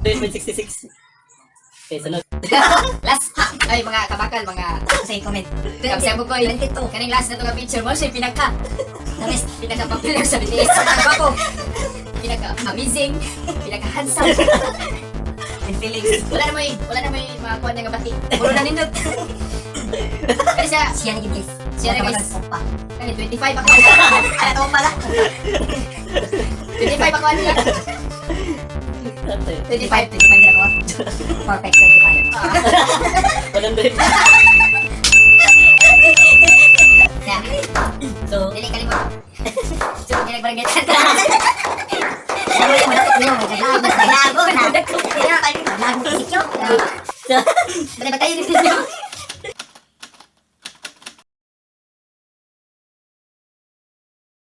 10.66. Okay, sunod. Last, ay mga kabakal, mga Say comment. Kapsiyan ko koy. 22. Kaning last na to nga picture mo siya pinaka The best. pinaka popular sa BTS. Gwapo. Pinaka amazing, pinaka handsome. With feelings. Wala na may mga kuan nga bati. Puro na nindot. Pero siya, Siya na gid, guys. Siya na, guys. Opa. Kani 25 ako. Ala to pala. 25 ako niya. 25, 25 na ako. Perfect 25. 100. Yeah. So, Dili kalimot. So, ginagbarangay ta. Ano yung mga ito yung naglago na. Naglago na. Naglago mo sikyo. So, Batay batayin ninyo.